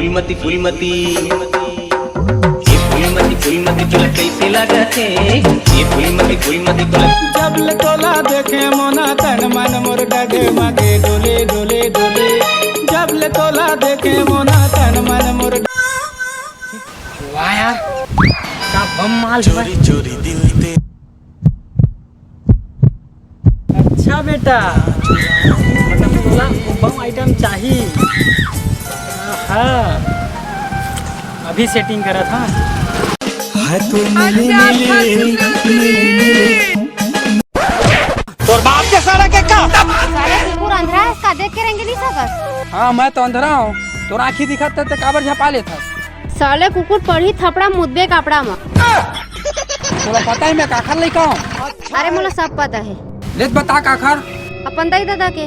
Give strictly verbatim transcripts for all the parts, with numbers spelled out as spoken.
फूलमती, फूलमती, ये फूलमती, फूलमती तोला कैसे लागत हे? ये फूलमती, फूलमती तोला जब ले तोला देखे मोना तन मन मोर डगे मगे डोले, डोले, डोले। जब ले तोला देखे मोना तन मन मोर वाह यार, का बम माल है। चोरी चोरी दिल ते अच्छा बेटा, मतलब तोला बम आइटम चाही। हाँ, अभी सेटिंग करा था। हाय तोर मिली मिली मिली मिली। तोर बाप के सारा के का? साले कुकुर अंधरा है, इसका देख के रेंगे नहीं सकस। हाँ, मैं तो अंधरा हूँ, तोर आँखी दिखत ते काबर झपा लेथस? साले कुकुर पड़ही थपड़ा मुदबे कपड़ा म। तोला पता है मैं काखर लइका हूँ? अरे मोला सब पता है। ले त बता काखर? अपन दाई ददा के।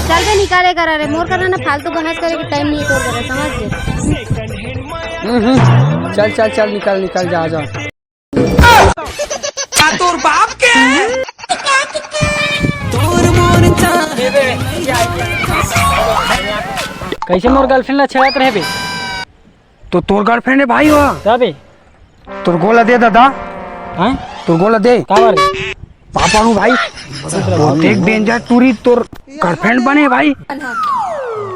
चल बे निकाले करा रे, मोर करा ना फालतू बहस करे के टाइम नहीं है तोर करा, समझ ले। हम्म, हम्म। चल चल चल निकल निकल जा जा। का तोर बाप के? तोर मोर चाहे बे। कैसे मोर गर्लफ्रेंड ला छेड़त रहे बे? तो तोर गर्लफ्रेंड है भाई हो? तबे। तोर गोला दे दादा। हैं? तोर गोला दे। काबर? पापा हूँ भाई। बहुत एक डेंजर टूरी तोर गर्लफ्रेंड बने भाई।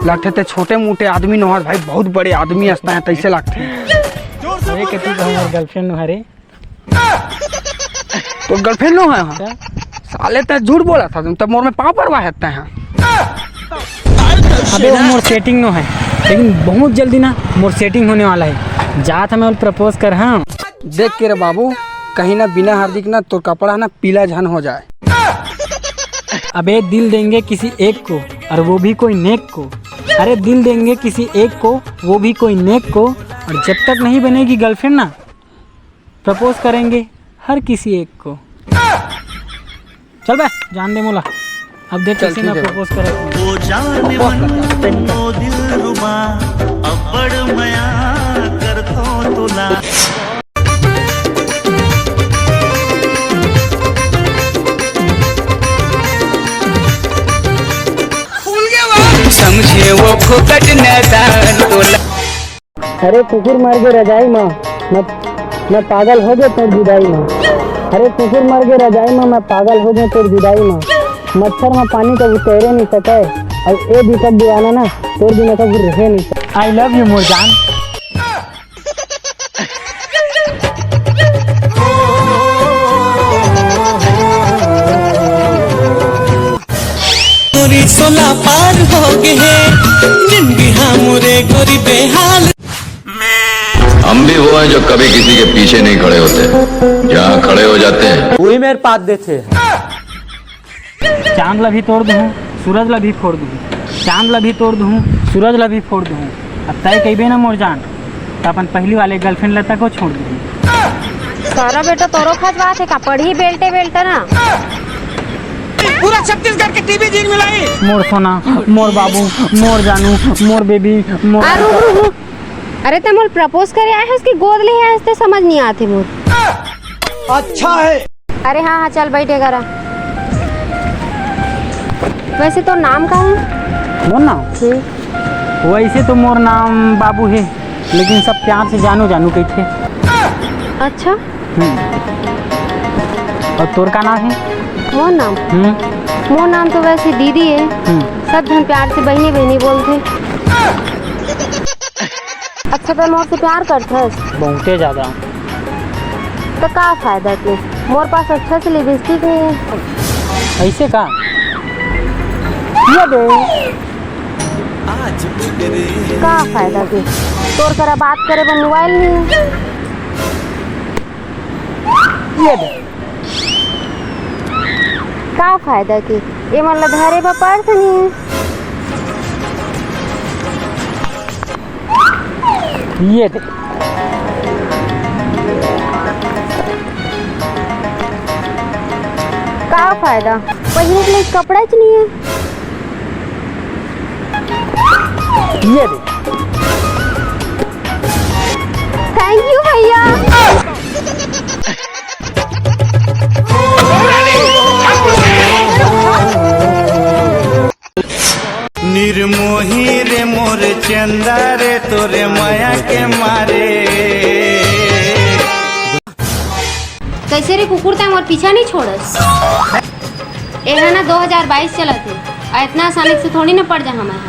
लगथे ते छोटे मोटे आदमी नोहर भाई, बहुत बड़े आदमी हंसता है तैसे लगथे। अरे के तू तो हमार गर्लफ्रेंड नोहरे। तोर गर्लफ्रेंड नो है? हाँ। साले ते झूठ बोला था, तब मोर में पाँव परवा है ते हैं। अबे वो मोर सेटिंग नो है, लेकिन बहुत जल्दी ना मोर सेटिंग होने वाला है। जात हमें प्रपोज कर हाँ। देख के रे बाबू, कहीं ना बिना हार्दिक ना तोर कपड़ा ना पीला झन हो जाए। अबे दिल देंगे किसी एक को, और वो भी कोई नेक को। अरे दिल देंगे किसी एक को, वो भी कोई नेक को, और जब तक नहीं बनेगी गर्लफ्रेंड ना, प्रपोज करेंगे हर किसी एक को। चल बे, जान दे मोला। अब देख चल, कैसे मैं ठीक है। प्रपोज करे। ओ जान मन, ओ दिलरुबा, अब्बड़ मया करथों तोला। समझे वो फोकट नैदान तोला। अरे कुकुर मर गे रजाई म, मैं, मैं पागल हो गे तोर जुदाई म। अरे कुकुर मर गे रजाई म, मैं पागल हो गे तोर जुदाई म। मच्छर म पानी कभू तैरे नहीं सके, अउ ए दीपक दीवाना ना तोर बिना कभू रहे नहीं सके। I love you मोर जान। गोरी सोला पार हो गे हे, जिंदगी हा मोरे गोरी बेहाल। हम भी वो हैं जो कभी किसी के पीछे नहीं खड़े होते, जहाँ खड़े हो जाते हैं। वही मेरे पास देते हैं। चांद ला भी तोड़ दूँ, सूरज ला भी फोड़ दूँ। चांद ला भी तोड़ दूँ, सूरज ला भी फोड़ दूँ। अब तय कइबे ना मोर जान, त अपन पहली वाले गर्लफ्रेंड ला तको छोड़ दूँ। सारा बेटा तोरो खत बात है का? पढ़ी बेलटे बेलटा ना। पूरा छत्तीसगढ़ के टीवी जीन मिलाई। मोर सोना, मोर बाबू, मोर जानू, मोर बेबी, मोर आ, रुक, रुक, रुक। अरे ते मोल प्रपोज करे आए हस कि गोद ले आए हस, ते समझ नहीं आते मोर। अच्छा है। अरे हाँ हाँ, चल बैठे करा। वैसे तोर नाम का है? मोर नाम? हम्म। वैसे तो मोर नाम बाबू है, लेकिन सब प्यार से जानू जानू कहिथे। अच्छा। हम्म। और तोर का नाम है? मोर नाम? हम्म। मोर नाम तो वैसे दीदी है। हम्म। सब झन प्यार से बहिनी बहिनी बोलथे। अच्छा, ते मोर से प्यार करथस? बहुते ज्यादा। तो का फायदा के? मोर पास अच्छा से लिपस्टिक नहीं है। ऐसे का? ये दे। का फायदा के? तोर करा बात करे बर मोबाइल नहीं है। ये दे। का फायदा के? ये मन ला धरे बर पर्स नहीं है। ये दे। का फायदा? पहिरे के लिए कपड़ा च नहीं है। ये दे। Thank you भैया। निर्मो ओही रे मोर चंदा रे, तोरे माया के मारे। कैसे रे कुकुर, तैं मोर पीछा नहीं छोड़स? एहा ना दो हजार बाईस चलत हे, अउ इतना अचानक से थोड़ी ना पड़ जा हमर।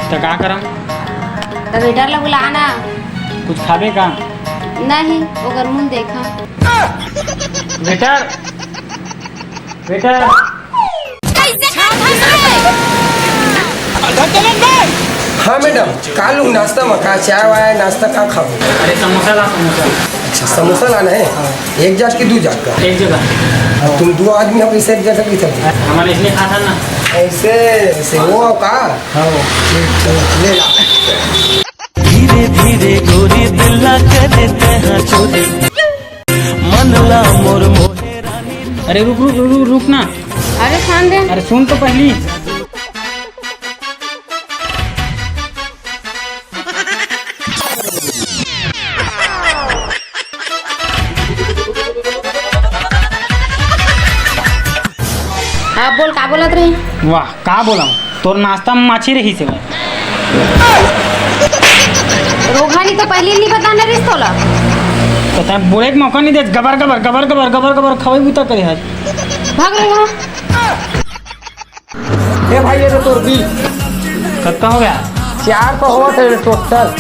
त का करम? त वेटर ला बुला ना। कुछ खाबे का? नहीं, ओकर मुंह देखा। Waiter, waiter. हाँ मैडम, का लूँ नाश्ता में? का चाय वाय, नाश्ता का खाबो? अरे समोसा ला, समोसा। अच्छा, समोसा लाना है। एक जात की दू जात का? एक जगह। अब तुम दो आदमी हो, इसे एक जगह की सब्जी। हमारे इसलिए खा था ना। ऐसे, ऐसे वो का? हाँ। ठीक, ठीक, ले ला। धीरे धीरे गोरी दिल ना करे तैं चोरी। मन ला मोर मोहे रानी। अरे रुक, रुक, रुक, रुक ना। अरे खान दे। अरे सुन तो पहली। हाँ, बोल, का बोलत रही? वाह, का बोलम? तोर नाश्ता में माछी रहिस हे। रोघा नहीं तो पहली नहीं बताना रहिस तोला। तो तैं बोले के मौका नहीं दे, गबर गबर, गबर गबर, गबर गबर खवाई बूता करे हस। भाग रहे हो। ए भाई, ये तो तोर बिल। कतका हो गया? चार सौ होवत हे टोटल।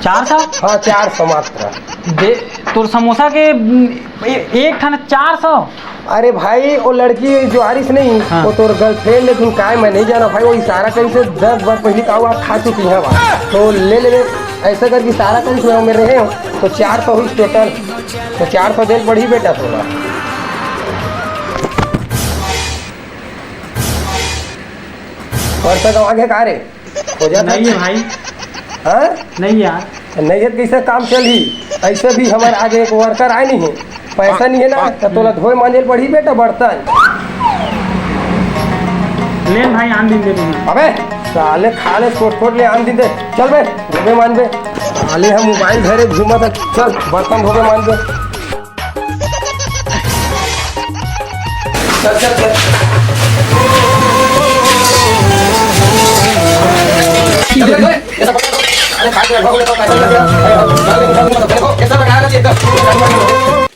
चार सौ? हाँ, चार सौ मात्र। दे, तोर समोसा के, ए-, एक ठन चार सौ। अरे भाई, वो लड़की जो आ रही नहीं, हाँ। वो तोर गर्लफ्रेंड है, तुम काय, मैं नहीं जाना भाई, वो इशारा करी से दस बार पहले का हुआ, खा चुकी है वहाँ। तो ले ले, ऐसा करके इशारा करी से मैं मेरे रहे हो, तो चार सौ हुई टोटल, तो चार सौ देल पड़ी बेटा थोड़ा। और तो आगे का रे? हो जाता नहीं है भाई। हाँ? नहीं यार। नहीं है तो कैसे काम चलही? ऐसे भी हमारे आगे एक वर्कर आए नहीं है, पैसा नहीं है ना, तो तोला धोए मांजे पड़ी बेटा बर्तन। ले भाई, आन दिन दे दूंगा। अबे साले, खा ले, छोट छोट ले, आन दिन दे। चल बे, धोबे मांजबे। साले हम मोबाइल धरे घूमा था। चल बर्तन धोबे मांजबे। चल, चल, चल। चल, चल, चल। ऐसा पकड़। अरे, खाट में रखो, रखो, पैसा लग गया। अरे, देखो, कैसा लग रहा है ना, ये एकदम।